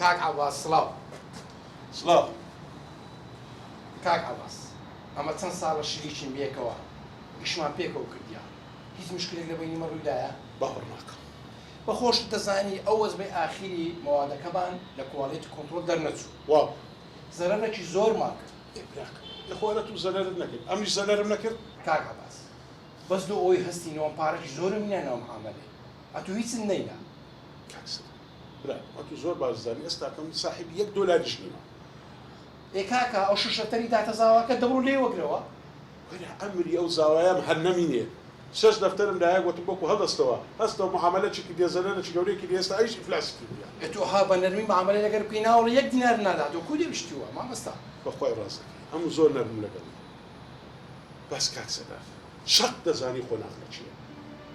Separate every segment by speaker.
Speaker 1: کاک عەباس سڵاو.
Speaker 2: سڵاو.
Speaker 1: کاک عەباس ئەمە چەند ساڵە شریکین بێکەوە ئیشمان پێکەوە کردیە هیچ مشکلێک لە بەینی مە ڕوویدایە؟
Speaker 2: باوەڕ ناکەم.
Speaker 1: بە خۆشت دەزانی ئەو وەزبەی ئاخیری مەوادەکەمان لە quality control دەرنەچوو.
Speaker 2: وابوو.
Speaker 1: زەرەرەکی زۆرمان کرد.
Speaker 2: ئێ براکەم ئێ خۆ ئەرە توو زەرەرت نەکرد ئەمنیش زەرەرم نەکرد؟
Speaker 1: کاک عەباس بەس لۆ ئەوەی هەستینەوە پارەکی زۆرم نیە ناو معامەلەی ئەتوو هیچت نەینا.
Speaker 2: کاک سەلیم براکەم ئەتوو زۆر باش دەزانی ئێستاکە من ساحیبی یەک دۆلاریش نیمە.
Speaker 1: ئێ کاکە ئەو شەش دەفتەری داتە زاواکە دەبڕۆ لێی وەگرەوە.
Speaker 2: وەرە عەمری ئەو زاوایەم هەر نەمینێ شەش دەفتەرم دایە گۆتم بۆکو هەڵدەستەوە هەستەوە معامەلەکی کردیە زەرەرەکی گەورەی کردیە ئێستا ئەویش ئیفلاسی کردیە.
Speaker 1: ئێ تۆ ها بە نەرمی معامەلەی لەگەر بکەی ناوەڵە یەک دینارت ناداتەوە کو دەبی شتی وا مامۆستا.
Speaker 2: بەخوای ڕاست دەکەی ئەمن زۆر نەرمم لەگەڵی. بەس کاک سەردار شەق دەزانی قۆناغ لە چیە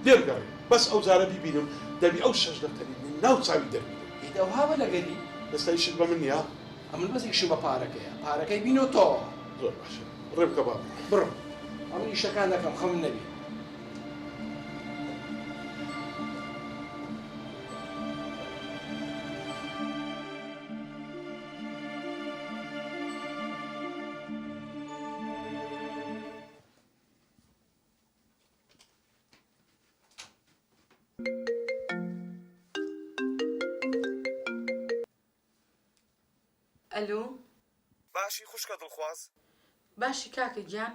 Speaker 2: لێم گەڕێ بەس ئەو جارە بیبینم دەبی ئەو شەش دەفتەری لە ناو چاوی دەربینم.
Speaker 1: ئیت ئەوها بە لەگەری.
Speaker 2: ئێستا ئیشت بە من نیە؟
Speaker 1: ئەمن بەس ئیشم بە پارەکەیە پارەکەی بینۆ تۆوە.
Speaker 2: زۆر باشە ڕێ بکە با بڕۆین.
Speaker 1: بڕۆ ئەمن ئیشەکان دەکەم خەمت نەبی.
Speaker 3: ئەلۆ.
Speaker 4: باشی خوشکە دڵخواز؟
Speaker 3: باشی کاکە گیان؟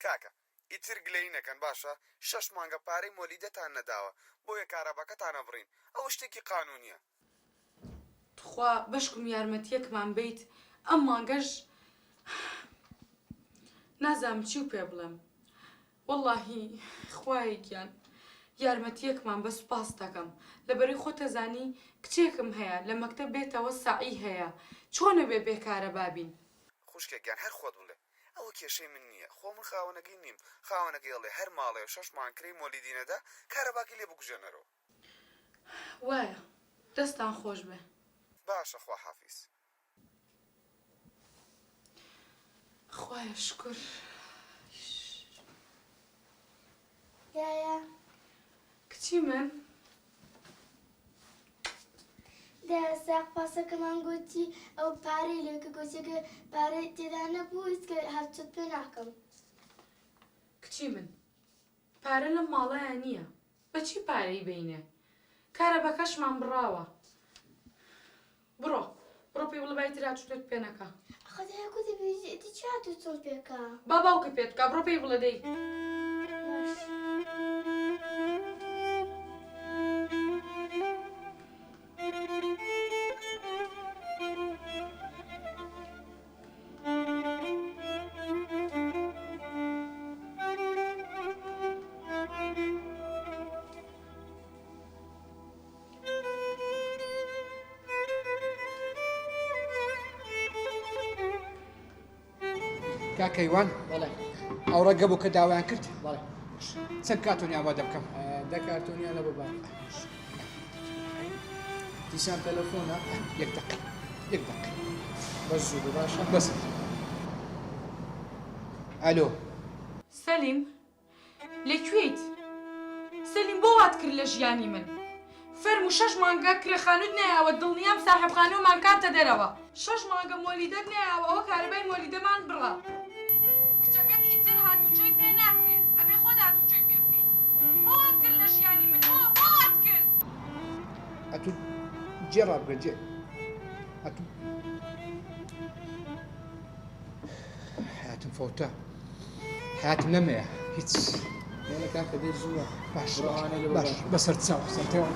Speaker 4: کاکە ئیتر گلەیی نەکەن باشە شەش مانگە پارەی مۆلیدەتان نەداوە بۆیە کارەباکەتان ئەبڕین ئەوە شتێکی قانونیە.
Speaker 3: تخوا بەشکم یارمەتیەکمان بەیت ئەم مانگەش نازانم چیو پێ بڵێم وەڵاهی خوایە گیان یارمەتیەکمان بە سوپاست دەکەم لەبەرەی خۆتەزانی کچێکم هەیە لە مەکتەب بێتەوە سەعی هەیە چۆنەبێ بێ کارەبا بین.
Speaker 4: خوشکە گیان هەر خۆت بڵێ ئەوە کێشەی من نییە خۆ من خاوەنەکەی نیم خاوەنەکەی ئەڵێ هەر ماڵێ شەش مانگ کرێی مۆلیدی نەدا کارەباکەی لێ بکوژێنەرەوە.
Speaker 3: وایە دەستان خۆش بێ.
Speaker 4: باشە خواحافیز.
Speaker 3: خوایە شوکر.
Speaker 5: دایە.
Speaker 3: کچی من.
Speaker 5: دایە ساق پاسەکەمان گۆتی ئەو پارەی لێ کە گۆتی گەر پارەی تێدا نەبوو هیچ کە هاتوچۆت پێ ناکەم.
Speaker 3: کچی من پارە لەم ماڵەیا نییە بە چی پارەی بەینێ کارەباکەشمان بڕاوە بڕۆ بڕۆ پێی بڵێ با ئیتر هاتوچۆت پێ نەکا.
Speaker 5: ئەخە دایە گۆتی ئیدی چی هاتوچۆم پێ کا.
Speaker 3: با باوکت پێت بکا بڕۆ پێی بڵێ دەی.
Speaker 5: باش.
Speaker 6: کاک کەیوان
Speaker 7: بەڵێ
Speaker 6: ئەو ڕەنگە بوو کە داوایان کرد
Speaker 7: بەڵێ
Speaker 6: چەند کارتۆنی ئامادە بکەم
Speaker 7: دە کارتۆنیان لە ببا دیسان تەلەفۆنە
Speaker 6: یەک دقیقە یەک دقیقە
Speaker 7: بەس زوو بە باشە
Speaker 6: بەس ئەلۆ
Speaker 3: سەلیم لە کوێیت سەلیم بۆ وات کرد لە ژیانی من فەرموو شەش مانگە کرێ خانوت نەیاوە دڵنیام ساحێب خانوومان کاتە دەرەوە شەش مانگە مۆلیدەت نەیاوە ئەوە کارەبای مۆلیدەمان بڕا. کچەکەت ئیتر هاتوچۆی پێ ناکرێت ئەبێ خۆت هاتوچۆی پێ بکەیت بۆ وات کرد لە ژیانی من بۆ بۆ وات کرد.
Speaker 6: ئەتوو جێ ڕابگرە جێ ئەتوو حەیاتم فەوتا حەیاتم نەمەیە هیچ
Speaker 7: لێرە کاکە دەی زووە
Speaker 6: باش
Speaker 7: بڕۆ ئەوانەی لە
Speaker 6: باش
Speaker 7: بەر
Speaker 6: بەسەر چاو سەر تێوە.